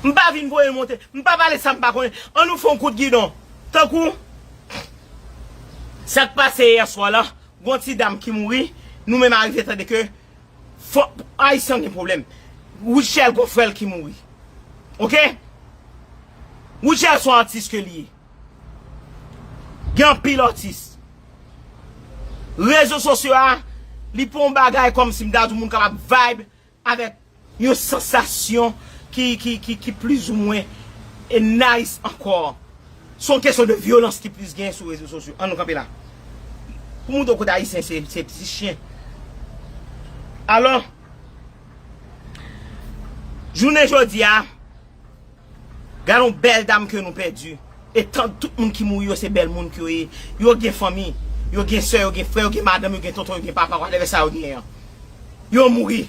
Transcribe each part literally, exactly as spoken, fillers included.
M pa vin voye l monte. M pa pale sa m pa konnen. Ann nou fè yon kout gidon. Tankou sa k pase yè swa la, gon ti dam ki mouri, nou menm arive tande ke fò, Ayisyen gen pwoblèm. Rutshelle gon frè l ki mouri. Oke? Rutshelle se yon atis ke li ye. Gen anpil atis. Rezo sosyo a, li pa yon bagay kòmsi m ta di moun kapab vibe avèk yon sansasyon ki, ki, ki, ki plizoumwen e nice ankò. Se yon kesyon de vyolans ki plis genyen sou rezo sosyo. Ann nou kanpe la. Pou moutre w kote Ayisyen se, se ti chen. Alò, jounen jodi a, gade yon bèl dam ke nou pèdi. E tan tout moun ki mouri yo se bèl moun ke yo ye. Yo gen fanmi, yo gen sè, yo gen frè, yo gen madanm, yo gen tonton, yo gen papa, whatever sa yo genyen an. Yo mouri.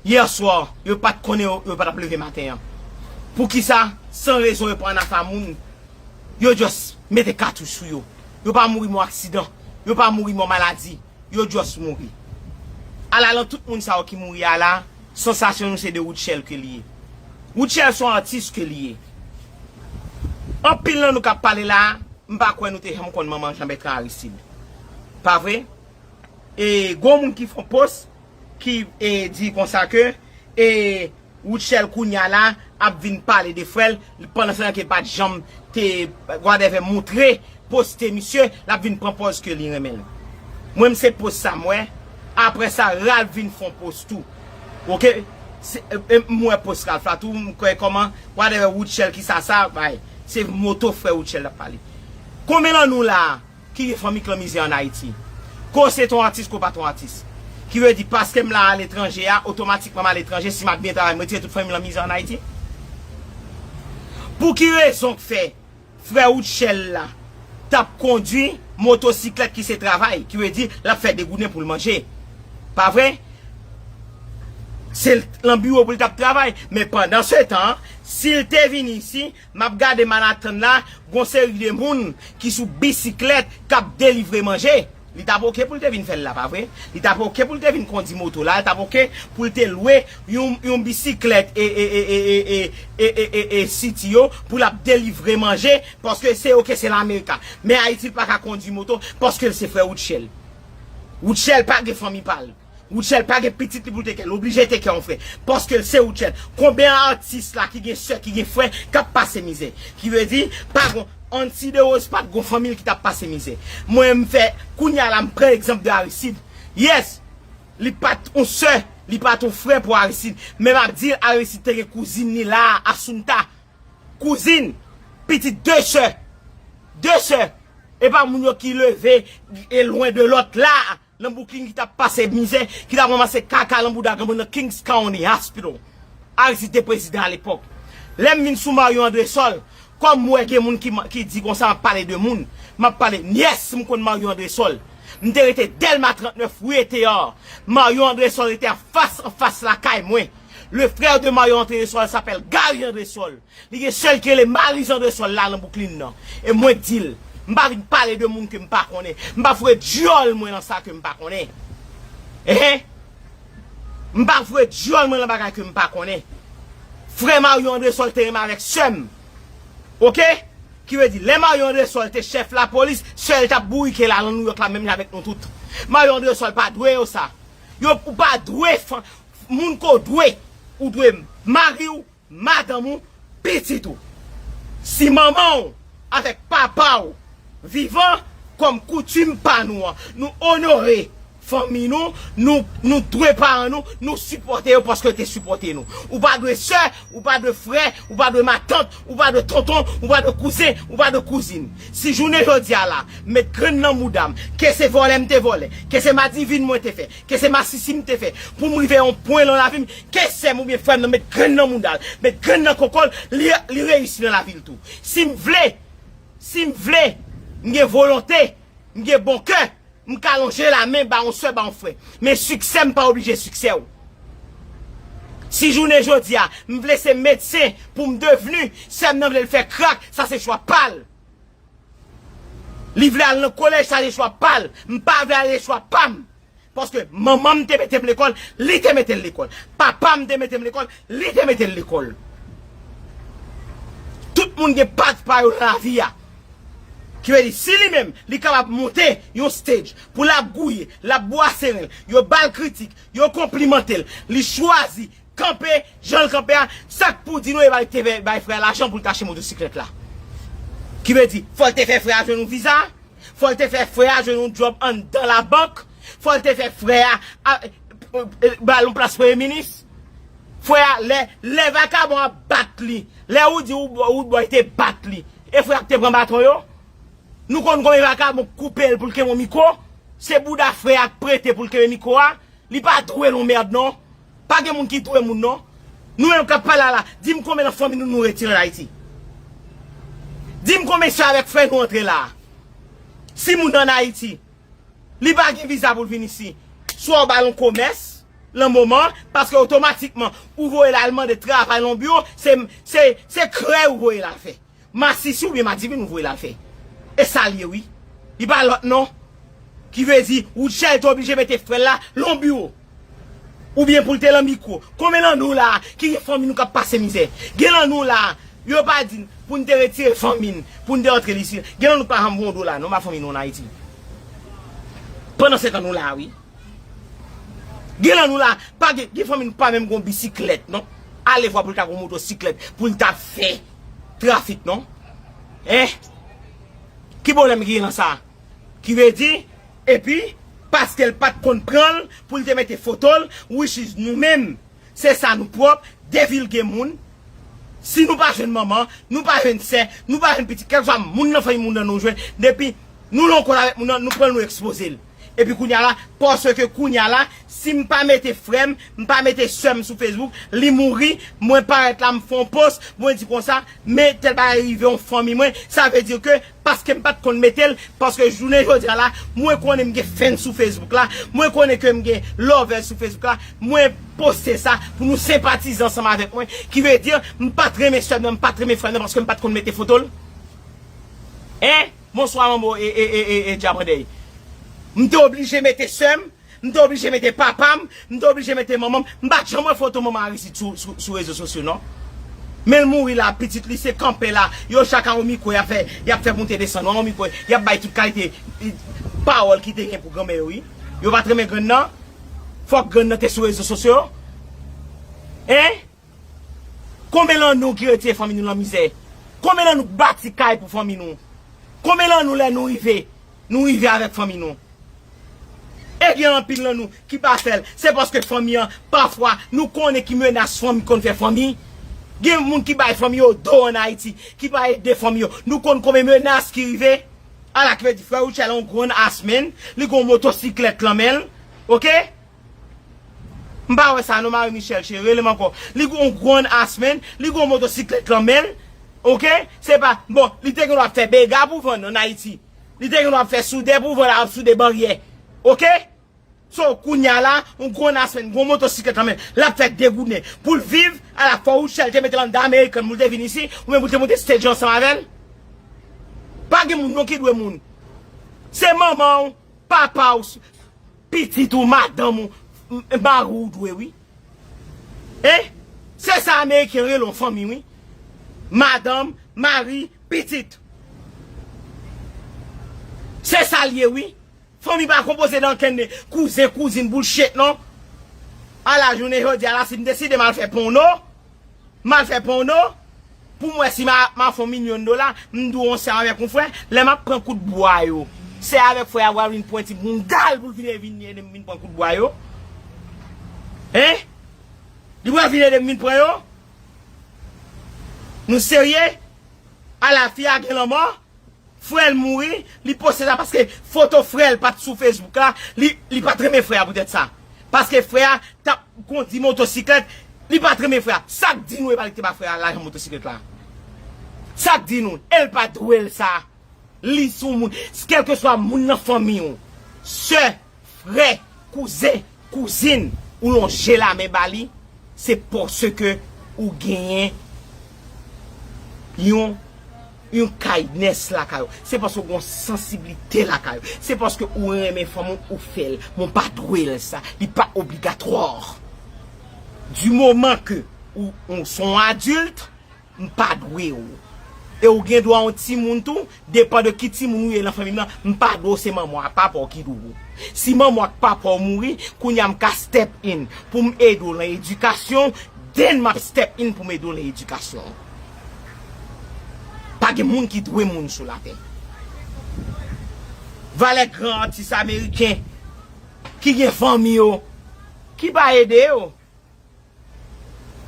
Yè swa, yo pa t konnen yo, yo pa t ap leve maten an. Poukisa, san rezon, yo pran nafa moun, yo just mete katouch sou yo. Yo pa mouri mò aksidan, yo pa mouri mò maladi, yo just mouri. Ala lan tout moun sa yo ki mouri a la, sansasyon nou se de Rutshelle ke li ye. Rutshelle se yon atis ke li ye. Anpil nan nou k ap pale la, m pa kwè nou te janm konn manman Jean Bertrand Aristide. Pa vre? E gon moun ki fè yon post ki e, di konsa ke e, Rutshelle kounya la ap vin pale de frè l pandan se tan ke l pa t janm te whatever moutre poste misye, l ap vin pran pòz ke li renmen l. Mwen m se post sa m wè. Apre sa Ralph vin fè yon post tou. Oke? Se, e, e, m wè post Ralph la tou, m kwè kòman whatever Rutshelle ki sa sa bay. Se moto frè Rutshelle l ap pale. Konbyen nan nou la ki gen fanmi k lan mizè ann Ayiti? Ke w se t on atis, ke w pa t on atis. Ki vle di, paske m la aletranje a, otomatikman m aletranje, si m ap byen travay, m retire tout fanmi m lan mizè ann Ayiti? Pou ki rezon k fè frè Rutshelle la t ap kondui motosiklèt ki se travay, ki vle di, l ap fè degouden pou l manje? Pa vre? Se l, lan biwo pou l t ap travay. Men pandan se tan, si l te vin isi, m ap gade Manhattan la, gon seri de moun ki sou bisiklèt k ap delivre manje. Li t ap oke pou l te vin fè l la, pa vre? Li t ap oke pou l te vin kondi moto la, li t ap oke pou l te lwe yon, yon bisiklèt e, e, e, e, e, e, e, City yo, pou l ap delivre manje, paske se oke, se Lamerika. Men Ayiti, l pa ka kondi moto, paske l se frè Rutshelle. Rutshelle pa gen fanmi pa l. Rutshelle pa gen pitit li pou l teke, l oblije teke yon frè. Paske l se Rutshelle. Konbyen atis la ki gen sè, ki gen frè, k ap pase mizè? Ki vle di, pa gon, Anti de Rose pa t gon fanmi l ki t ap pase mizè. Mwen, m fè, kounya la, m pran egzanp de Aristide. Yes, li pa t on sè, li pa t on frè pou Aristide. Men m ap di, Aristide te gen kouzin li la, Assunta. Kouzin, pitit de sè. De sè. E pa moun yo ki leve e lwen de lòt la. Nan Brooklyn ki t ap pase mizè, ki t ap ranmase kaka nan bouda granmoun nan Kings County Hospital. Aristide te prezidan alepòk. Lè m vin sou Marion Andrésol, kòm m wè gen moun ki, ki di konsa m ap pale de moun, m ap pale, yes, m konn Marion Andrésol. M te rete Dèlma trannèf, rue Théard. Marion Andrésol rete anfas, anfas lakay mwen. Le frère de Marion Andrésol s'appelle Gary Andrésol. Li gen sè l ki rele Marie Jean de Sol la nan Brooklyn nan. E mwen k di l, m pa vin pale de moun ke m pa konnen. M pa foure dyòl mwen nan sa ke m pa konnen. Ehe. M pa foure dyòl mwen nan bagay ke m pa konnen. Frè Mario Andresol te renmen avèk sè m. Oke? Ki vle di, lè Mario Andresol te chèf lapolis, sè l t ap bourike la nan Nouyòk la menm jan avèk nou tout. Mario Andresol pa dwe yo sa. Yo, ou pa dwe fan, moun ke w dwe. Ou dwe mari w, madanm ou, pitit ou. Si manman w avèk papa w vivan, kòm koutim pa nou an, nou onore fanmi nou, nou, nou dwe paran nou, nou sipòte yo paske yo te sipòte nou. Ou pa dwe sè, ou pa dwe frè, ou pa dwe matant, ou pa dwe tonton, ou pa dwe kouzen, ou pa dwe kouzin. Si jounen jodi a la, m met grenn nan mouda m, ke se vòlè m te vòlè, ke se madivin mwen te fè, ke se masisi m te fè, pou m rive yon pwen nan lavi m, ke sè m oubyen frè m nan met grenn nan mouda l, met grenn nan koko l, li, li reyisi nan lavi l tou. Si m vle, si m vle, m gen volonte, m gen bon kè, m ka lonje lamen ba yon sè, ba yon frè. Men siksè m pa oblije siksè w. Si jounen jodi a, m vle se medsen pou m devni, sè m nan vle l fè krak, sa se chwa pa l. Li vle al nan kolèj, sa se chwa pa l. M pa vle al, se chwa pa m. Paske manman m te mete m lekòl, li te mete l lekòl. Papa m te mete m lekòl, li te mete l lekòl. Moun gen pati pa yo nan lavi a. Ki vle di, si li menm, li kapab monte yon stage pou l ap gouye, l ap bwase ren l, yo ba l kritik, yo konplimante l, li chwazi kanpe, jan l kanpe a, sa k pou di nou e ba l te fè bay frè a lajan pou l te achte motosiklèt la. Ki vle di, fò l te fè frè a jwenn yon viza, fò l te fè frè a jwenn yon djòb anndan labank, fò l te fè frè a, a, e, e, ba l yon plas premye minis. Frè a, lè, lè vakabon ap bat li, lè ou di ou, ou bòy te bat li, e frè a k te pran baton yo? Nou konn konbyen vakabon k koupe l pou l kenbe yon mikwo? Se bouda frè a k prete pou l kenbe mikwo a. Li pa dwe l yon mèd non. Pa gen moun ki dwe moun non. Nou menm k ap pale a la, di m konbyen nan fanmi nou nou retire ann Ayiti? Di m konbyen sè avèk frè nou antre la a? Si moun ann Ayiti, li pa gen viza pou l vin isi, swa w ba l yon komès lan moman, paske otomatikman ou voye l al mande travay lan biwo, se, se, se krèy ou voye l al fè. Masisi oubyen madivin ou voye l al fè. E sa l ye wi. Li pa lòt non. Ki vle di, Rutshelle te oblije mete frè l la lan biwo. Oubyen pou l te lan mikwo. Konbyen lan nou la a ki gen fanmi nou k ap pase mizè? Gen lan nou la a, yo pa di n pou n te retire fanmi n, pou n te antre li isi. Gen lan nou k pa janm voye yon dola non ba fanmi nou ann Ayiti. Pandan se tan nou la a wi. Gen lan nou la, pa gen, gen fanmi nou pa menm gon bisiklèt non. Alevwa pou l ta gon motosiklèt, pou l ta fè trafik non. Hein? Ki pwoblèm ki gen lan sa? Ki vle di, epi, paske l pa t konn pran l, pou l te mete foto l, which is nou menm, se sa nou pwòp, devilge moun. Si nou pa jwenn manman, nou pa jwenn sè, nou pa jwenn pitit, kèlkeswa moun nan fanmi moun nan nou jwenn, depi nou lan kont avèk moun nan, nou pran l, nou ekspoze l. Epi kounye a la, paske kounye a la, si m pa mete frè m, m pa mete sè m sou Facebook, li mouri, mwen parèt la, m fè yon post, mwen di konsa, men tèl bagay rive yon fanmi mwen, sa vle di ke paske m pa t konn mete l, paske jounen jodi a la, mwen konnen m gen fans sou Facebook la, mwen konnen ke m gen lovers sou Facebook la, mwen poste sa pou nou senpatize ansanm avèk mwen, ki vle di, m pa t renmen sè m nan, m pa t renmen frè m nan, paske m pa t konn mete foto l. Hein? Bonswa manbo e, e, e, e, e Djabandèy. M te oblije mete sè m, m te oblije mete papa m, m te oblije mete manman m. M pa t janm wè foto manman Aristide sou, sou, sou rezo sosyo non. Men l mouri la, pitit li se kanpe la. Yo chak a yon mikwo, y ap fè, y ap fè monte desann, yon mikwo, y ap bay tout kalite, e, pawòl ki te gen pou granmè yo wi. Yo pa t renmen grann nan. Fòk grann nan te sou rezo sosyo. Hein? Konbyen lan nou ki retire fanmi nou lan mizè? Konbyen lan nou k bati kay pou fanmi nou? Konbyen lan nou lè nou rive, nou rive avèk fanmi nou? E gen anpil lan nou ki pa fè l. Se paske fanmi an, pafwa, nou konnen ki menas fanmi konn fè fanmi. Gen moun ki bay fanmi yo do ann Ayiti, ki pa ede fanmi yo. Nou konn konbyen menas ki rive? Ala ki vle di frè Rutshelle on grown ass man, li gon motosiklèt lan men l, oke? M pa wè sa non, Marie Michelle cheri, rele m ankò. Li gon grown ass man, li gon motosiklèt lan men l, oke? Se pa, bon, li te gen dwa ap fè bega pou vann ann Ayiti. Li te gen dwa ap fè soudè pou vann, ap soude baryè, oke? So, kounye a la, yon grown ass man, gon motosiklèt lan men l, l ap fè degouden. Pou l viv, ala fò Rutshelle te mete l anndan American pou l te vin isi, oubyen pou l te monte stage ansanm avè l. Pa gen moun non ki dwe moun. Se manman w, papa w, pitit ou, madanm ou, m, mari w dwe wi. Hein? Se sa Ameriken rele yon fanmi wi. Madanm, mari, pitit. Se sa l ye wi. Fanmi pa konpoze nan kenn kouzen, kouzin, bullshit non. Ala jounen jodi a la, si m deside m al fè pòno, m al fè pòno, pou m wè si m a, m a fè yon milyon dola, m dwe yon sè avèk yon frè, lè m ap pran kout bwa yo, sè avèk frè a pral vin pwenti bounda l pou l vin, vin ede m vin pran kout bwa yo. Hein? Li pral vin ede m vin pran yo? Nou serye? Ala fi a gen lanmò? Frè l mouri, li poste sa paske foto frè l pa t sou Facebook la, li, li pa t renmen frè a poutèt sa. Paske frè a t ap kondi motosiklèt, li pa t renmen frè a. Sa k di nou e pa li ki te ba frè a lajan motosiklèt la? Sa k di nou? E l pa dwe l sa. Li sou moun, kèlkeswa moun nan fanmi w, sè, frè, kouzen, kouzin, ou lonje lamen ba li, se paske ou genyen yon, yon kindness lakay ou. Se paske ou gen yon sansiblite lakay ou. Se paske ou renmen fanmi w, ou fè l. Men w pa dwe l sa. Li pa obligatwa. Du moment que ou, ou se yon adilt, m pa dwe w. E ou gen dwa yon timoun tou, depan de ki timoun ou ye nan fanmi m nan, m pa di w se manman w ak papa w ki dou ou. Si manman w ak papa w mouri, kounye a m ka step in pou m ede w nan edikasyon, then m ap step in pou m ede w nan edikasyon. Pa gen moun ki dwe moun sou latè. Valè gran atis ameriken ki gen fanmi yo, ki pa ede yo.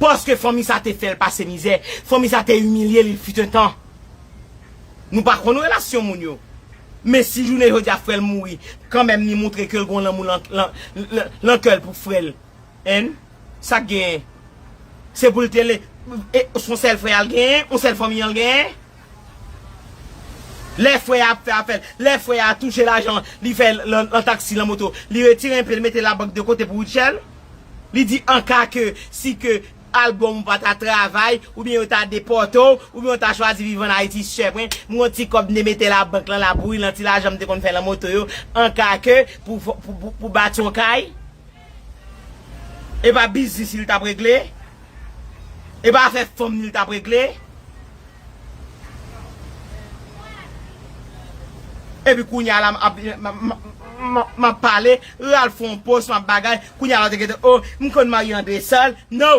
Paske fanmi sa te fè l pase mizè, fanmi sa te imilye li, il fut un temps. Nou pa konn relasyon moun yo. Men si jounen jodi a frè l mouri, kanmenm li montre ke l gen lanmou lan, lan, lan, lan kè l pou frè l. Hein? Sa k genyen? Se pou l te le, e, se yon sèl frè a l genyen, yon sèl fanmi a l genyen? Lè frè a ap fè afè l, lè frè a touche lajan, li fè l nan, nan taksi, nan moto, li retire enpe, li mete labank de kote pou Rutshelle. Li di an ka ke, si ke album ou pa ta travay, oubyen yo ta depòte w, oubyen yo ta chwazi viv an Ayiti, sè mwen, m gon ti kòb m te mete labank lan la pou li, nan ti lajan m te konn fè nan moto yo, an ka ke pou, pou, pou, pou bati yon kay. E pa biznis li l t ap regle? E pa afè fanm li l t ap regle? Epi kounye a la, m ap, m, m, m, m ap pale, Ralph fè yon pòs, m ap bagay, kounye a la, w te gentan, oh, m konn Marie André Sol. No!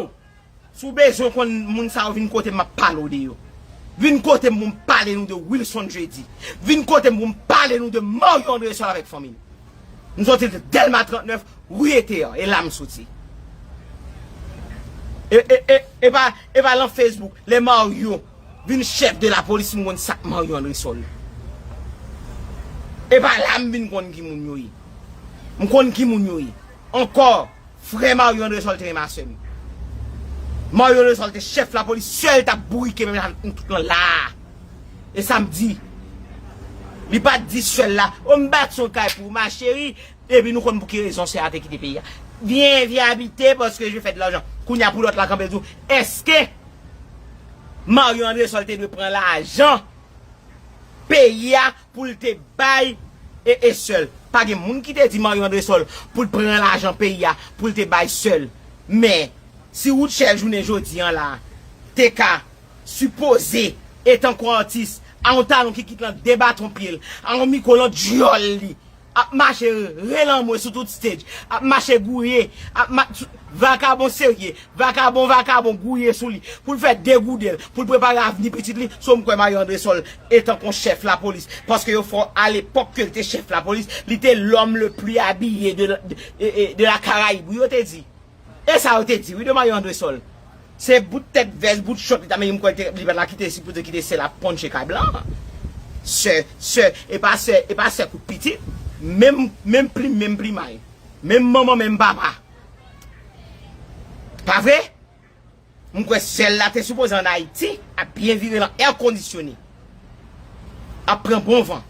Si w bezwen konn moun sa yo, vin kote m, m ap pale w de yo. Vin kote m pou m pale nou de Wilson Jeudi. Vin kote m pou m pale nou de Mario André Sol avèk fanmi l. M soti de Dèlma trannèf, Rue Ether, e la m soti. E, e, e, e pa, e pa lan Facebook, lè Mario vin chèf de lapolis, m konn sa k Mario André Sol. E pa la m vin konn ki moun yo ye. M konn ki moun yo ye. Ankò, frè Mario André Sol te renmen sè m. Mario André Sol te chèf lapolis, sè l t ap bourike menm jan nou tout lan la a. E sa m di. Li pa t di sè l la, o m bati yon kay pou ou, ma chérie, epi nou konn pou ki rezon sè a te kite peyi a. Vyen, vyen abite paske je fè de lajan. Kounye a pou lòt la kanpe l di w, èske Mario André Sol te dwe pran lajan peyi a pou l te bay e, e sè l? Pa gen moun ki te di Mario André Sol pou l pran lajan peyi a pou l te bay sè l. Men, si Rutshelle jounen jodi an la te ka sipoze, etankou atis, a yon talon ki kit lan de baton pye l, a yon mikwo lan dyòl li, ap mache relanmwe sou tout stage, ap mache gouye, ap ma-, vakabon serye, vakabon, vakabon gouye sou li, pou l fè degouden l, pou l prepare avni pitit li, so m kwè Mario André Sol, etankou chèf lapolis, paske yo fè w, alepòk ke l te chèf lapolis, li te l'homme le plus habillé de la, de, e, e, de la Caraïbe, wi, yo te di. E sa yo te di, wi, de Mario André Sol. Se bout tèt vès, bout chòt li ta mete, m kwè li te, li pa t la kite, sipoze kite sè l ap ponche kay blan. Sè, sè, e pa sè, e pa sè kout pitit. Menm, menm plim, menm plimay. Menm manman, menm papa. Pa vre? M kwè sè l la te sipoze ann Ayiti, ap byen vire lan èkondisyone. Ap pran bon van.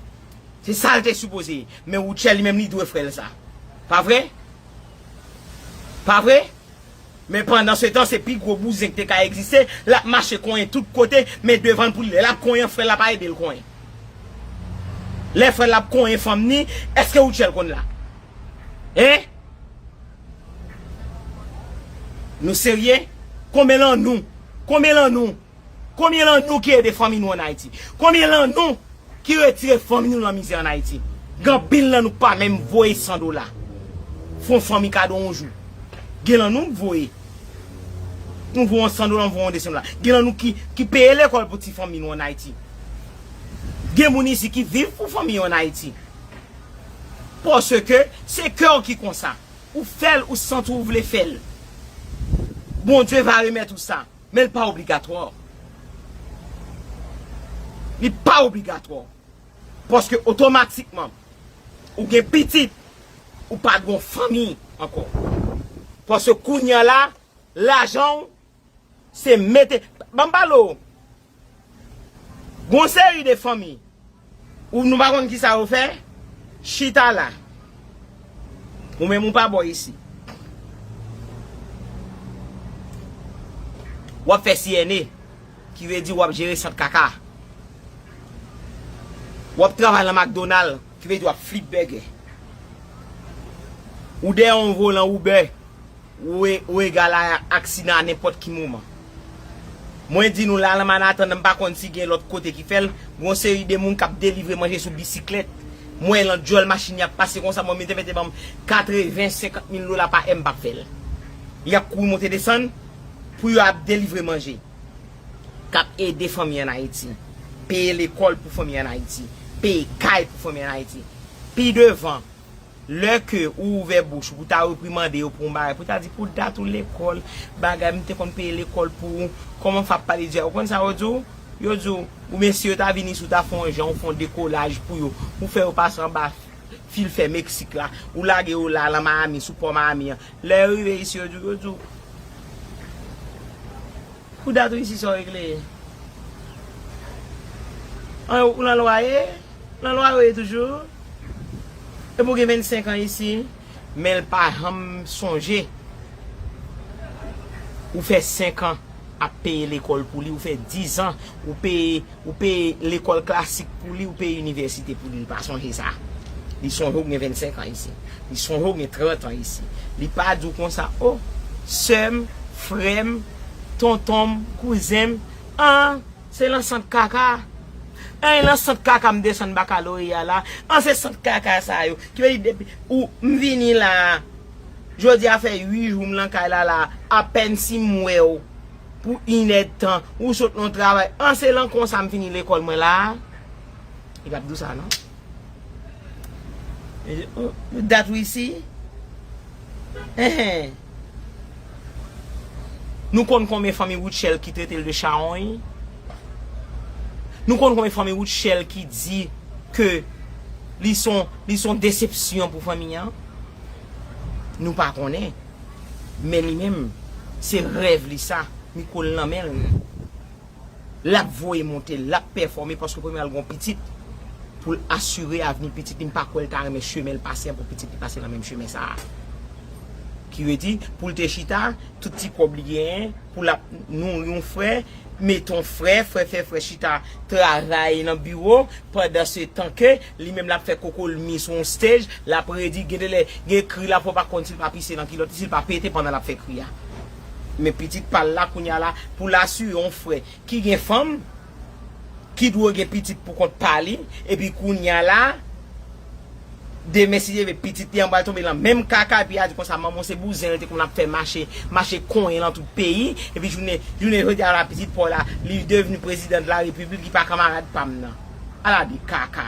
Se sa l te sipoze ye. Men Rutshelle li menm li dwe frè l sa. Pa vre? Pa vre? Men pandan se tan, se pi gwo bouzen ki te ka egziste. L ap mache konyen tout kote, men devan l pou li. Lè l ap konyen, frè l la pa ede l konyen. Lè frè l ap konyen fanm ni, èske Rutshelle konn la? Hein? Nou serye? Konbyen lan nou? Konbyen lan nou? Konbyen lan nou ki ede fanmi nou ann Ayiti? Konbyen lan nou ki retire fanmi nou nan mizè ann Ayiti? Gen anpil nan nou k pa menm voye san dola. Fè yon fanmi kado yon jou. Gen lan nou k voye. Nou voye yon san dola, nou voye yon de san dola. Gen lan nou ki, ki peye lekòl pou ti fanmi nou ann Ayiti. Gen moun isi ki viv pou fanmi yo ann Ayiti. Paske se kè w ki konsa. Ou fè l, ou santi w vle fè l. Bondye va remèt ou sa. Men l pa obligatwa. Li pa obligatwa. Paske otomatikman, ou gen pitit, ou pa t gen yon fanmi ankò. Paske kounye a la, lajan w, se mete, ban m pale w. Gon seri de fanmi, ou nou pa konn kisa yo fè, chita la. Ou menm ou pa bò isi. W ap fè C N A, ki vle di w ap jere sant kaka. W ap travay nan McDonald, ki vle di w ap flip bègè. Ou dèyè yon volan Uber, ou e, ou egal a aksidan a nenpòt ki moman. Mwen di nou la, lan Manhattan, m pa konn si gen lòt kote ki fè l, gon seri de moun k ap delivre manje sou bisiklèt. Mwen, lan dyòl machin y ap pase konsa, mwen, m te mete ban m katreven, senkant mil dola pa è, m p ap fè l. Y ap kouri monte desann pou yo ap delivre manje. K ap ede fanmi ann Ayiti. Peye lekòl pou fanmi ann Ayiti. Peye kay pou fanmi ann Ayiti. Pi devan, lè ke ou ouvè bouch ou pou ta reprimande yo pou yon bagay, pou ta di pou dat ou lekòl, bagay, m te konn peye lekòl pou ou, kòman f ap pale di a? Ou konn sa yo di w? Yo di w, oubyen si yo ta vin isit, ou ta fè yon jan, ou fè yon dekolaj pou yo, ou fè yo pase anba fil fè Meksik la, ou lage yo la, lan Miami, sou pò Miami an. Lè yo rive isit, yo di w, yo di w, pou dat ou isit, sa w regle? An, ou lan lwaye? Lan lwaye toujou? Epi w gen vennsenk an isit, men l pa janm sonje ou fè senk an ap peye lekòl pou li, ou fè diz an, ou peye, ou peye lekòl klasik pou li, ou peye inivèsite pou li, li pa sonje sa. Li sonje w gen vennsenk an isit. Li sonje w gen trant an isit. Li pa di w konsa, o, sè m, frè m, tonton m, kouzen m, an, se lan sant kaka. An, e lan sant kaka m desann bakaloreya la. An, se sant kaka sa yo. Ki vle di depi ou m vini la. Jodi a fè uit jou m lan kay la la. Apèn si m wè w pou inèdtan. Ou sot nan travay. An, se lan konsa m fini lekòl mwen la. Li p ap di w sa non. Dat ou isi? Enhen. Nou konn konbyen fanmi Rutshelle ki trete l de chawony? Nou konn konbyen fanmi Rutshelle ki di ke li son, li son desepsyon pou fanmi an? Nou pa konnen. Men li menm, se rèv li sa, mikwo l nan men l. L ap voye monte, l ap pèfòme paske premye al gon pitit pou l asire avni pitit li. M pa kwè l ta renmen chemen l pase an pou pitit li pase nan menm chemen sa a. Ki vle di, pou l te chita, tout ti kòb li genyen, pou l ap nouri yon frè, mete yon frè, frè fè frè chita travay nan biwo, pandan se tan ke li menm l ap fè kokolmi sou yon stage, l ap redi, gen de lè, gen kri l ap fè, w pa konn si l pa pise nan kilòt li, si l pa pete pandan l ap fè kri a. Men pitit pa l la, kounye a la, pou l asire yon frè ki gen fanm, ki dwe gen pitit pou kont pa li, epi kounye a la, demen si Dye vle, pitit li an pral tonbe lan menm kaka, epi y a di konsa, manman w se bouzen, l te konn ap fè mache, mache konyen lan tout peyi, epi jounen, jounen jodi a la, pitit pa w la, li devni prezidan de la repiblik, li pa kanmarad pa m nan. Ala de kaka.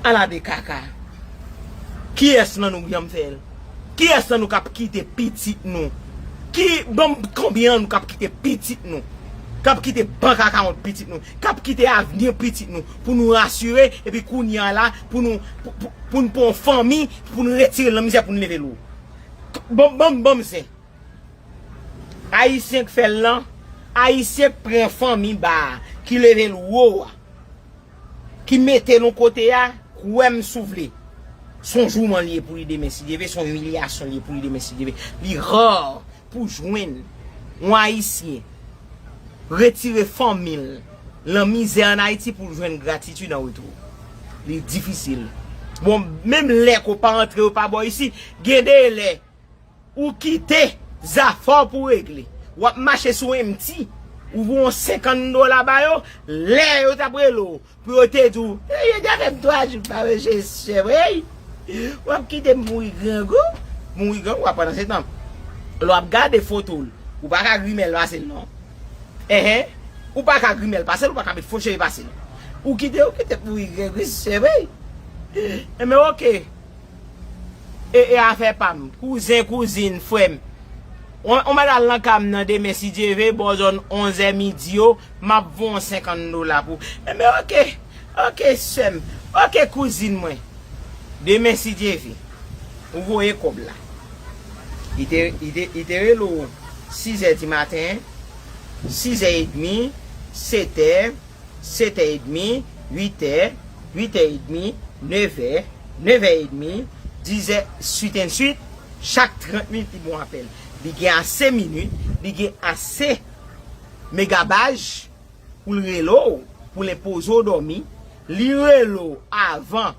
Ala de kaka. Kiyès nan nou k janm fè l? Kiyès nan nou k ap kite pitit nou? Ki, ban m konbyen nan nou k ap kite pitit nou? K ap kite bank akawont pitit nou? K ap kite avni pitit nou? Pou nou asire, epi kounye a la, pou nou, pou, pou, pou nou pran yon fanmi, pou nou retire l nan mizè, pou nou leve l wo. Ban, ban, ban m zen. Ayisyen k fè l lan, Ayisyen k pran fanmi ba a, ki leve l wo a, ki mete l yon kote a, kwè m si w vle. Se yon jouman li ye pou li demen si Dye vle, se yon imilyasyon li ye pou li demen si Dye vle. Li ra pou jwenn yon Ayisyen retire fanmi l lan mizè ann Ayiti pou l jwenn gratitid an retou. Li difisil. Bon, menm lè ke w pa antre, yo pa ba w isi, gen de lè ou kite zafè w pou regle. W ap mache sou empty, ou voye yon senkant dola ba yo, lè yo t ap rele w, pou yo te di w, "Ey, yo te fè m twa jou pa wè se sè m, ey." W ap kite m mouri grangou, mouri grangou, w ap pandan se tan. Lè w ap gade foto l, ou pa ka grimèl pase l non. Enhen, ou pa ka grimèl pase l, ou pa ka met fo cheve pase l. Ou kite, ou kite m mouri grangou, sè m, ey. Enben, oke. E, e afè pa m. Kouzen, kouzin, frè m. On, on mèt al nan kay m nan demen, si Dye vle, bò zòn onzè midi yo, m ap voye yon senkant dola pou. Enben, oke. Oke, sè m. Oke, kouzin mwen. Demen, si Dye vle. Ou voye kòb la. Li te, li te, li te rele w sizè di maten, sizè edmi, setè, setè edmi, uitè, uitè edmi, nevè, nevè edmi, dizè, sweet and sweet, chak trant minit li ba w apèl. Li gen ase minit, li gen ase megabaj pou l rele w, pou l enpoze w dòmi. Li rele w avan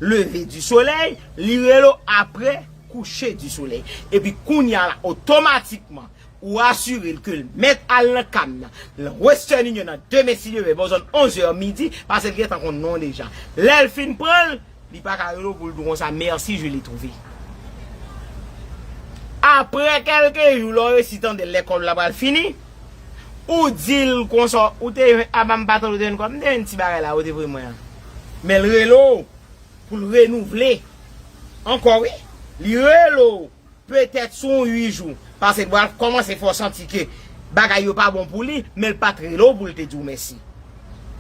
leve di solèy, li rele w apre kouche di solèy. Epi kounye a la, otomatikman, Ou asire l ke l mèt al nan kam nan, nan Western Union nan demen si Dye vle, bò zòn onz è midi, paske l gentan konn non w deja. Lè l fin pran l, li pa ka rele w pou l di w konsa, "Mèsi, je l'ai trouvé." Apre kèlke jou, lè w resi tande l lè kòb la pral fini, ou di l konsa, "Ou te jwenn, a, m pa tande w te jwenn kòb, m te jwenn ti bagay la, ou te voye mwen an." Men l rele w pou l renouvle ankò, wi. Li rele w. Petèt sou yon uit jou, paske l pral kòmanse fè w santi ke bagay yo pa bon pou li, men l pa t rele w pou l te di w mèsi.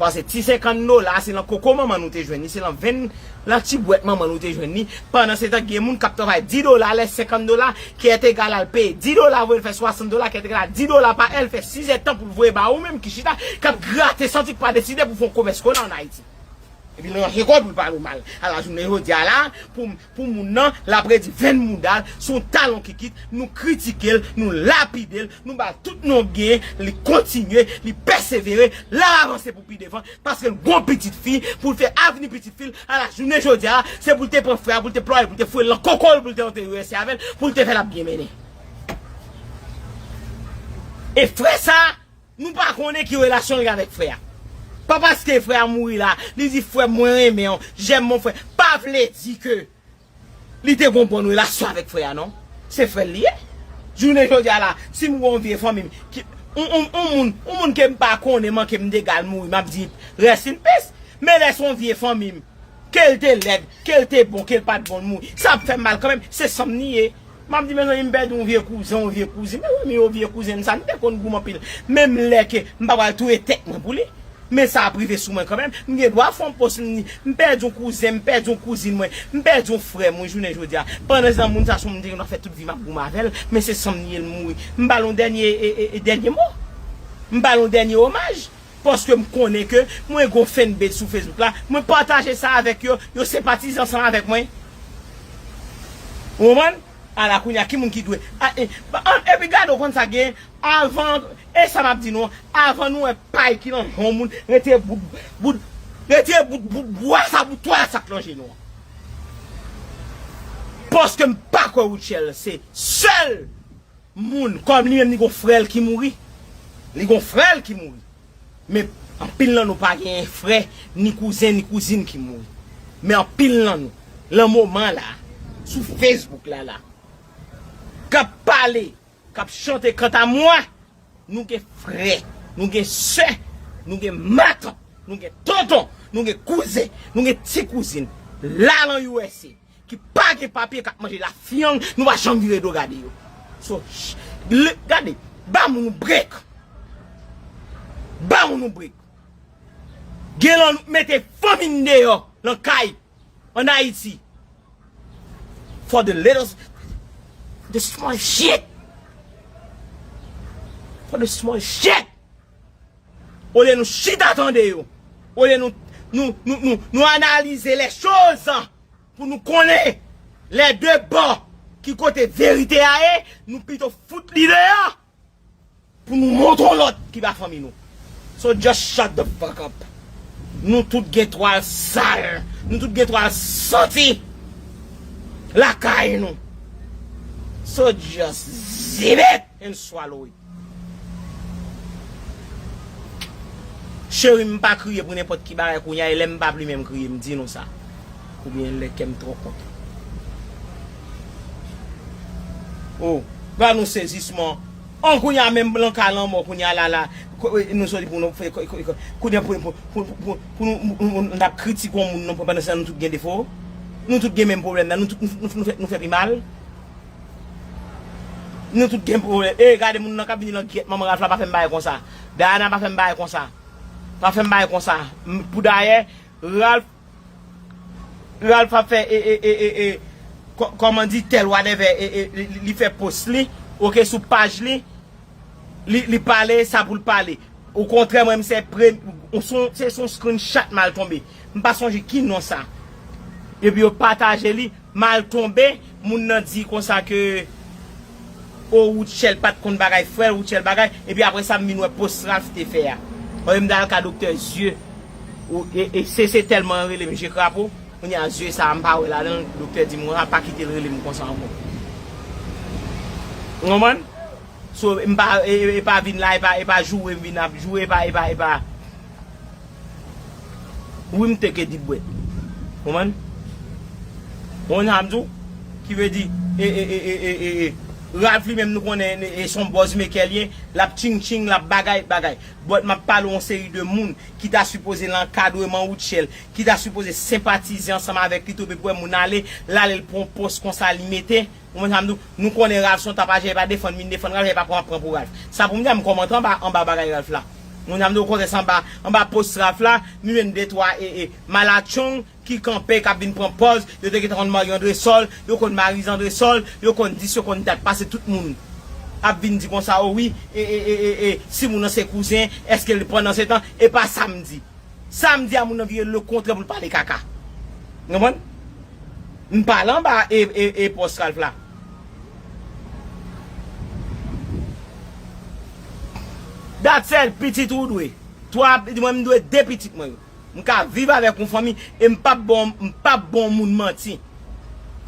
Paske ti senkant dola, se nan koko manman nou te jwenn li, se nan venn, nan ti bwèt manman nou te jwenn li. Pandan se tan, gen moun k ap travay dis dola lè senkant dola, ki èt egal al peye dis dola, voye l fè swasant dola, ki èt egal a dis dola pa è, l fè sis èdtan pou l voye ba ou menm ki chita, k ap grate santi k pa deside pou fè yon komès kola ann Ayiti. Epi l ranje kò pou l pale w mal. Ala jounen jodi a la, pou, pou moun nan, l ap redi venn mouda l, se yon talon kikit, nou kritike l, nou lapide l, nou ba l tout non gen, li kontinye, li pèsevere, l ap avanse pou pi devan, paske l gon pitit fi, pou l fè avni pitit fi l, ala jounen jodi a, se pou l te pran frè a, pou l te plore, pou l te foure l nan koko l, pou l te antere U S A avè l, pou l te fè l ap byen mennen. E frè sa, Nou pa konnen ki relasyon l gen avèk frè a. Pa paske frè a mouri la, li di, "Frè m, mwen renmen w, j'aime mon frère." Pa vle di ke li te gon bòn relasyon avèk frè a, non. Se frè l li ye. Jounen jodi a la, si m wè yon vye fanmi m, ki, yon, yon, yon moun, yon moun ke m pa konnen manke m dega l mouri, m ap di, "Rest in peace." Men lè se yon vye fanmi m, ke l te lèd, ke l te bon, ke l pa t bon, l mouri. Sa ap fè m mal kanmenm, se san m li ye. M ap di, "Mezanmi, m pèdi yon vye kouzen, yon vye kouzin." Mezanmi, yon vye kouzen m sa, nou te konn goumen anpil. Menm lè ke m pa pral touye tèt mwen pou li. Men sa ap rive sou mwen kanmenm. M gen dwa fè yon pòs, m di, "M pèdi yon kouzen, m pèdi yon kouzin mwen, m pèdi yon frè mwen jounen jodi a." Pandan se tan, moun sa se yon moun m te gen dwa fè tout vi m ap goumen avè l, men se san m li ye, l mouri. M ba l yon dènye, e, e, e, dènye mo. M ba l yon dènye omaj. Paske m konnen ke mwen gon fanbase sou Facebook la, mwen pataje sa avèk yo, yo senpatize ansanm avèk mwen. Ou konprann? Ala kounye a, ki moun ki dwe? A, e, ba, an, epi gade, w konn sa gen, avan, e sa m ap di nou, avan nou wè pay ki nan yon moun, retire bout, bout, retire bout, bout bwa sa, bout twal sa k nan je nou an. Paske m pa kwè Rutshelle se sèl moun, kòm li menm li gon frè l ki mouri. Li gon frè l ki mouri. Men anpil nan nou pa gen frè, ni kouzen, ni kouzin ki mouri. Men anpil nan nou, lan moman la, sou Facebook la la, k ap pale, k ap chante kanta mwa, nou gen frè, nou gen sè, nou gen matant, nou gen tonton, nou gen kouzen, nou gen ti kouzin, la lan U S A. Ki pa gen papye, k ap manje lafyang, nou pa janm vire do gade yo. So, ch-, le, gade, ba moun nou brek. Ba moun nou brek. Gen lan nou mete fanmi n deyò, lan kay, ann Ayiti. For the little, the small shit. For the small shit. Olye nou chita tande yo. Olye nou, nou, nou, nou, nou analize les choses. Pou nou konnen lè de bò ki kote verite a ye, nou pito fout li deyò. Pou nou montre yon lòt ki pa fanmi nou. So just shut the fuck up. Nou tout gen twal sal. Nou tout gen twal santi lakay nou. So just zip it and swallow it. Cheri, m pa kriye pou nenpòt ki bagay kounye a, e lè m pa vle menm kriye, m di nou sa. Oubyen lè kè m twò kontan. Oh, ba nou sezisman. An kounye a menm blan ka lanmò kounye a la la. Ko-, nou soti pou nou fè, ko-, ko-, ko-, kounye a pou, pou, pou, pou, pou nou, nou, nou, nou t ap kritike yon moun non, pandan se tan nou tout gen defo. Nou tout gen menm pwoblèm nan, nou tout, nou, nou, nou fè, nou fè pi mal. Nou tout gen pwoblèm. E, gade moun nan k ap vini nan gyèt manman Ralph la, pa fè m bagay konsa. Diana, pa fè m bagay konsa. Pa fè m bagay konsa. M, pou dayè, Ralph, Ralph ap fè, e, e, e, e, e, kò-, kòman di, tèl whatever, e, e, li, li fè post li, oke, sou paj li, li, li pale sa pou l pale. Okontrè, mwen, m se pre-, se yon, se yon screenshot m al tonbe. M pa sonje ki non sa. Epi yo pataje li, m al tonbe, moun nan di konsa ke, o, Rutshelle pa t konn bagay frè l, Rutshelle bagay, epi apre sa, m vin wè post Ralph te fè a. Olye m t al ka doktè zye, ou, e, e se, se tèlman rele m je krapo, kounye a zye sa a, m pa wè ladan l, doktè di m konsa, pa kite l rele m konsa ankò. Ou konprann? So, m pa, e, e, e pa vin la, e pa, e pa joure m vin ap joure, e pa, e pa, e pa. Wi, m teke dibwèt. Konprann? Konprann sa m di w? Ki vle di, e, e, Ralph li menm nou konnen, e, e, se yon bòz mekè li ye, l ap tching tching, l ap bagay, bagay. But m ap pale yon seri de moun ki ta sipoze nan ankadreman Rutshelle, ki ta sipoze senpatize ansanm avèk li tou, epi pou wè moun ale, l ale l pran yon pòs konsa li mete. Ou konprann sa m di w? Nou konnen Ralph se yon tapajè, e pa defann, vin defann Ralph, e pa pran, pran pou Ralph. Sa pou m di a, m kòmante anba, anba bagay Ralph la. Ou konprann sa m di w? Kote sa anba, anba pòs Ralph la, nou jwenn de twa, e, e, malatchong ki kanpe, k ap vin pran pòz, yo te gentan konn Marie Andrésol, yo konn Marie Andrésol, yo konn dis, yo konn dat, pase tout moun ap vin di konsa, o wi, e, e, e, e, e, si moun nan se kouzen, èske l pandan se tan, e pa sa m di. Sa m di a moun nan vire lekontrè pou l pale kaka. Ou konprann? M pale anba e, e, e pòs Ralph la. That's it, pitit ou dwe. Twa, mwen m dwe de pitit mwen yo. M ka viv avèk yon fanmi e m p ap bon, m p ap bon moun manti.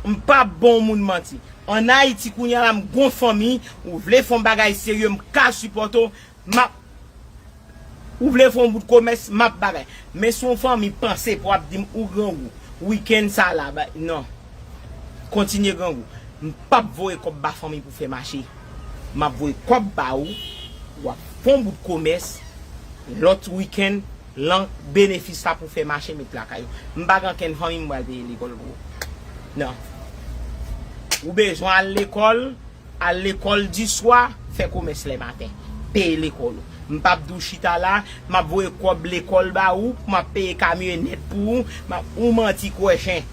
M p ap bon moun manti. Ann Ayiti kounye a la, m gon fanmi, ou vle fè yon bagay serye, m ka sipòte w, m ap Ou vle fè yon bout komès, m ap bagay. Men si yon fanmi panse pou ap di m ou grangou, wikenn sa la, ba, non. Kontinye grangou. M p ap voye kòb ba fanmi pou fè mache. M ap voye kòb ba ou, w ap fè yon bout komès, lòt wikenn, lan benefis la pou fè mache met lakay ou. M pa gen ankenn fanmi m pral peye lekòl pou ou. Non. Ou bezwen al lekòl, al lekòl di swa, fè komès lè maten. Peye lekòl ou. M p ap di w chita la, m ap voye kòb lekòl ba ou, pou m ap peye kamyonèt pou ou, m ap, ou manti kwè chen.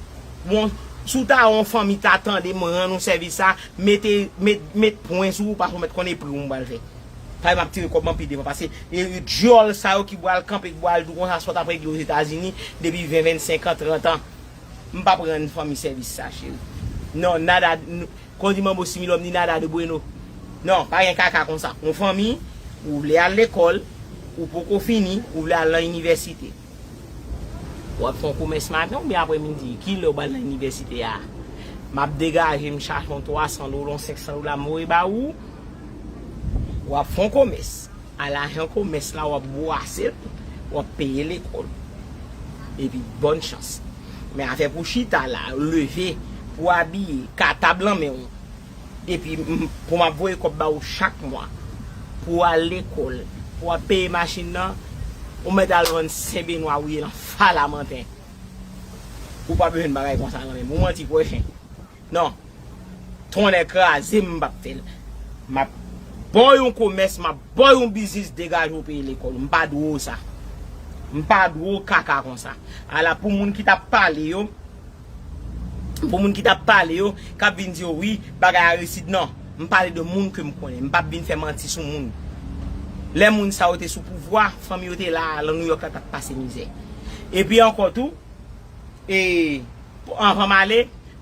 Bon, si w ta wè yon fanmi ta tande m rann ou sèvis sa, mete, met, met pwen sou ou, paske w mèt konnen pri w m pral fè. Paske m ap tire kòb mwen pi devan, paske e, e dyòl sa yo ki pral kanpe, ki pral di w konsa, swa t ap regle Ozetazini depi ven, vennsenk an, trant an. M p ap rann fanmi sèvis sa, cheri. Non, nada, n-, Kon di manbo similòm ni nada de bueno. Non, pa gen kaka konsa. Yon fanmi, ou vle al lekòl, ou poko fini, ou vle al nan inivèsite. W ap fè yon komès maten oubyen aprèmidi, kilè w pral nan inivèsite a? M ap degaje, m chache yon twa san dola, yon senk san dola, m voye ba ou. W ap fè yon komès. Alajan komès la, w ap bwase l, w ap peye lekòl. Epi, bòn chans. Men afè pou chita la, leve, pou abiye, katab lan men w, epi m, pou m ap voye kòb ba ou chak mwa, pou w al lekòl, pou w ap peye machin nan, ou mèt al vann senbenwa ou ye lan falamanten. Ou pa bezwen bagay konsa nan men m. Ou manti kwè chen. Non. Tonnè kraze m, m p ap fè l. M ap ba w yon komès, m ap ba w yon biznis, degaje w peye lekòl ou. M pa dwe w sa. M pa dwe w kaka konsa. Ala pou moun ki t ap pale yo, pou moun ki t ap pale yo, k ap vin di yo, wi, bagay Aristide, non. M pale de moun ke m konnen. M p ap vin fè manti sou moun. Lè moun sa yo te sou pouvwa, fanmi yo te la, lan Nouyòk la, t ap pase mizè. Epi ankò tou, e, anvan m ale,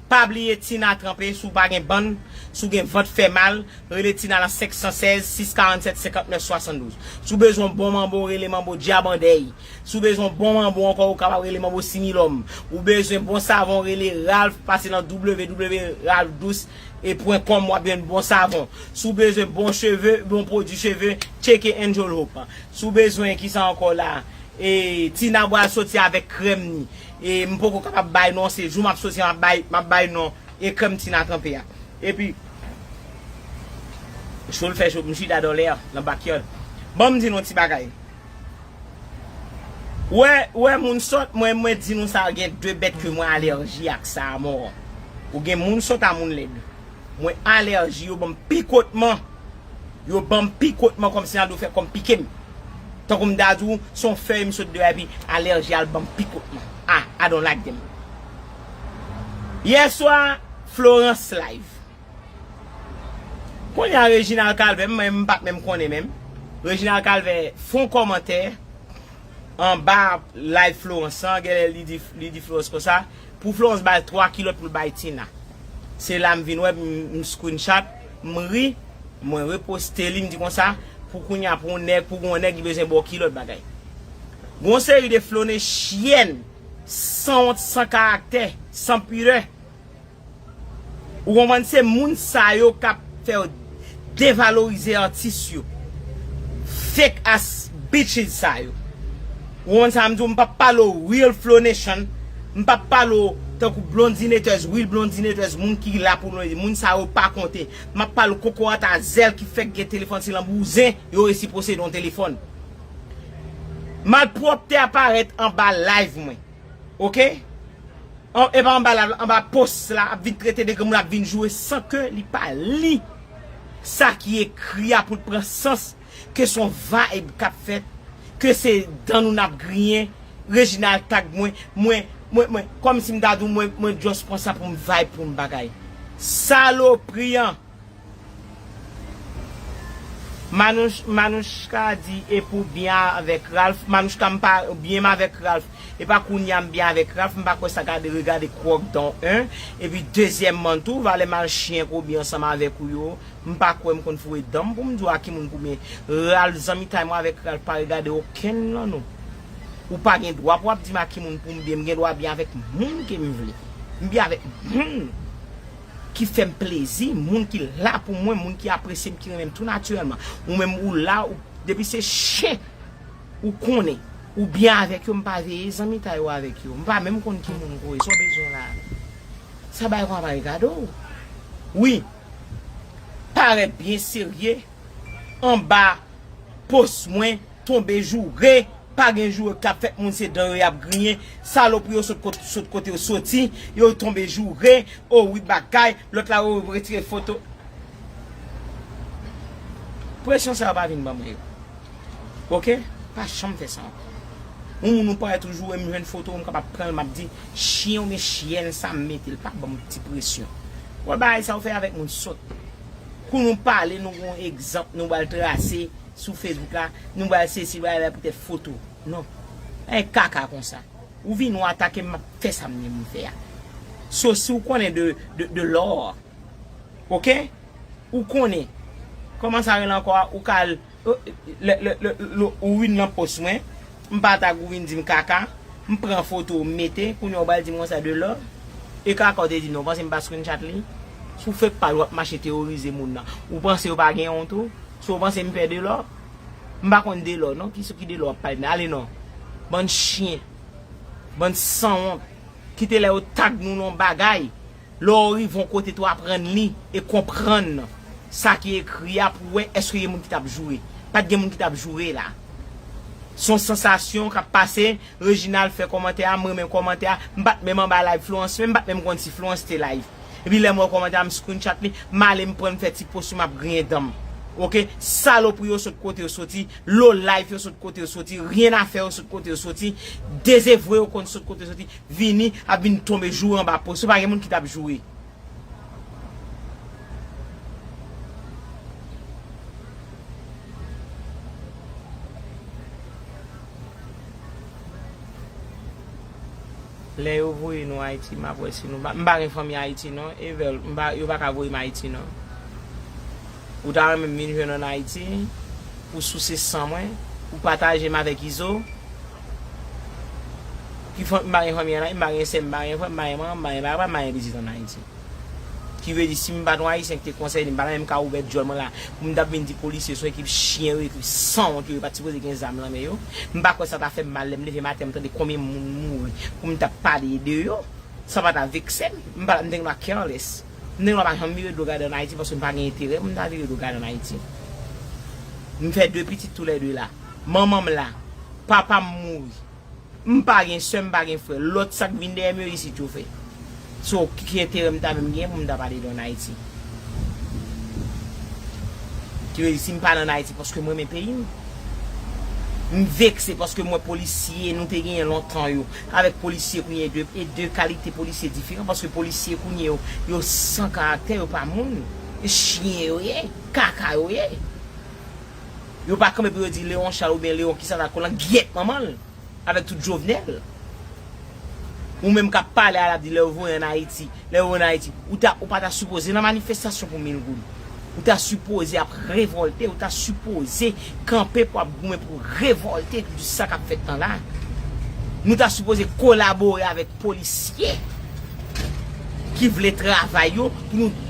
pa bliye Tina Tranpe, si w pa gen bann, si w gen vant fè mal, rele Tina lan senk san sèz, sis karannsèt, senkantnèf swasanndouz. Si w bezwen bon manbo, rele manbo Djabandèy. Si w bezwen bon manbo ankò, ou kapab rele manbo Similòm. Ou bezwen bon savon, rele Ralph, pase nan w w w ralph dous e pwen kòm, w ap jwenn bon savon. Si w bezwen bon cheve, bon pwodui cheve, tcheke Angel Hope. Si w bezwen kisa ankò la, e, Tina pral soti avèk krèm ni. E, m poko kapab bay non, se jou m ap soti, m ap bay, m ap bay non. E krèm Tina Tranpe a. Epi, cho l fè cho, m chita dòlè a, nan backyard. Ban m di nou yon ti bagay. Wè, wè, moun sòt, mwen, mwen di nou sa, gen de bèt ke mwen alèji ak sa, mò. Ou gen moun sòt a moun lèd. Mwen alèji yo ban m pikotman. Yo ban m pikotman kòmsi nan do fè kòm pike m. Tankou m ta di w, se yon fèy m sot deyò epi alèji al ban m pikotman. Ah, I don't like them. Yèswa, Florence live. Kounye a Reginald Calvert, mwen, m pa t menm konnen menm. Reginald Calvert fè yon kòmantè anba live Florence an, genlè li di, li di Florence konsa, pou Florence ba l twa kilòt pou l bay Tina. Se la m vin wè, m, m screenshot, m ri, mwen reposte li, m di konsa, pou kounye a, pou yon nèg, pou yon nèg, li bezwen ba w kilòt bagay. Gon seri de flone chyèn, sanwont, san karaktè, san pidè. Ou konprann, se moun sa yo k ap fè yo devalorize atis yo. Fake ass bitches sa yo. Ou konn sa m di w, m p ap pale w real Flow Nation. M p ap pale w tankou Blondinators, real Blondinators, moun ki la pou Blondinators. Moun sa yo pa konte. M ap pale w kokorat a zèl ki fèk gen telefòn, se nan bouzen yo resi posede yon telefòn. Malpwòpte a parèt anba live mwen. Oke? An, e pa anba la, anba post la, ap vin trete de granmoun, ap vin joure san ke li pa li sa ki ekri a pou l pran sans, ke se yon vibe k ap fèt, ke se dan nou n ap griyen. Reginald tag mwen, mwen, mwen, mwen, kòmsi m ta di w mwen, mwen just pran sa pou m vibe, pou m bagay. Salopri an! Manouch, Manouchka di e pou byen avèk Ralph. Manouchka, m pa byen m avèk Ralph. E pa kounye a m byen avèk Ralph, m pa kwè sa gade regade Kròk dan en. Epi dezyèmman tou, valè mal chyen k ou byen ansanm avèk ou yo, m pa kwè m konn foure dan m pou m di w a ki moun pou byen. Ralph, zanmitay mwen avèk Ralph pa regade okenn nan nou. Ou pa gen dwa pou w ap di m a ki moun pou m byen, m gen dwa byen avèk moun ke m vle. M byen avèk moun ki fè m plezi, moun ki la pou mwen, moun ki apresye m, ki renmen m tou natirèlman. Ou menm ou la, ou, depi se chen ou konnen, ou byen avèk yo, m pa veye zanmitay ou avèk yo. M pa menm konn ki moun ou ye, sa w bezwen la. Sa bay konsa pa regade w. Wi, parèt byen serye anba post mwen, tonbe joure, pa gen joure k ap fèt, moun se dan yo y ap griyen, salopri yo sot kot-, sot kote yo soti, yo tonbe joure, o wi bagay, lòt la yo retire foto. Presyon sa yo pa vin ban mwen yo. Oke? Pa janm fè sa ankò. Yon moun ou parèt ou joure, m jwenn foto, m kapab pran l, m ap di, chyen oubyen chyèn sa m mete l, pa ban m ti presyon. Wè bagay sa yo fè avèk moun sòt. Kou nou pale, nou gen yon egzanp, nou pral trase sou Facebook la, nou pral sesi, pral la poutèt foto. Non. E kaka konsa. Ou vini, ou atake m, m ap fè sa m gen pou m fè a. So, si w konnen de, de, de lò, oke? Ou konnen. Kòman sa rele ankò a? Ou ka al, lè, lè, lè, lè, ou vin nan post mwen, m pa tag ou vin di m kaka, m pran foto w m mete, kounye a ou pral di m konsa de lò. E kaka w te di m nan, ou panse m pa screenshot li? Si w fake pale, w ap mache teworize moun nan. Ou panse yo pa gen wont tou? Si w panse m pè de lò? M pa konn de lò, non. Ki sou ki de lò w ap pale m? Ale non. Bann chyen. Bann sanwont. Kite lè yo tag nou nan bagay. Lè w rive yon kote tou, aprann li e konprann sa ki ekri a pou w wè èske gen moun ki t ap joure. Pa t gen moun ki t ap joure la. Se yon sansasyon k ap pase. Reginald fè kòmantè a, m renmen kòmantè a. M pa t menm anba live Florence, men m pa t menm konn si Florence te live. Epi lè m wè kòmantè a, m screenshot li, m ale m pran m fè ti post yo, m ap griyen dan m. Oke? Salopri yo sot kote yo soti, low life yo sot kote yo soti, rien à faire yo sot kote yo soti, dezevwe yo konn sot kote yo soti, vini, ap vin tonbe joure anba post yo, pa gen moun ki t ap joure. Lè yo voye nou Ayiti, m ap wè si nou pa, m pa gen fanmi Ayiti non, Evel, m pa, yo pa ka voye m Ayiti non. Ou ta renmen m vin jwenn ann Ayiti pou souse san mwen, pou pataje m avèk Izo? Ki fan-, m pa gen fanmi ann Ayiti, m pa gen sè, m pa gen frè, m pa gen manman, m pa gen papa, m pa gen pitit ann Ayiti. Ki vle di, si m pa t yon Ayisyen ki te konsène, m pa t menm ka ouvè djòl mwen la pou m t ap vin di polisye se yon ekip chyen yo, ekip sanwont yo, yo pa t sipoze gen zam nan men yo. M pa kwè sa ta fè m mal lè m leve maten, m tande konbyen moun mouri pou m t ap pale de yo. Sa pa ta vekse m. M pa, m te gen dwa careless. M te gen dwa pa janm vire do gade ann Ayiti paske m pa gen enterè pou m ta vire do gade ann Ayiti. M fè de pitit toulède la. Manman m la. Papa m mouri. M pa gen sè, m pa gen frè. Lòt sa k vin dèyè m yo isit yo fè. So, ki, ki enterè m ta menm gen pou m ta pale de ann Ayiti? Ki vle di, si m pale ann Ayiti, paske m renmen peyi m. M vekse paske m wè polisye nou te genyen lontan yo, avèk polisye kounye a, e de, e de kalite polisye diferan, paske polisye kounye yo, yo san karaktè, yo pa moun. E chyen yo ye, kaka yo ye. Yo pa kanpe pou yo di Leon Charles oubyen Leon kisa ta kolan gyèt manman l. Avèk tout Jovenel. Ou menm k ap pale a l ap di lè yo voye ann Ayiti, lè yo voye ann Ayiti. Ou ta, ou pa ta sipoze nan manifestasyon pou mil goud. Ou ta sipoze ap revòlte, ou ta sipoze kanpe pou ap goumen pou revòlte di sa k ap fèt lan la. Nou ta sipoze kolabore avèk polisye ki vle travay yo pou nou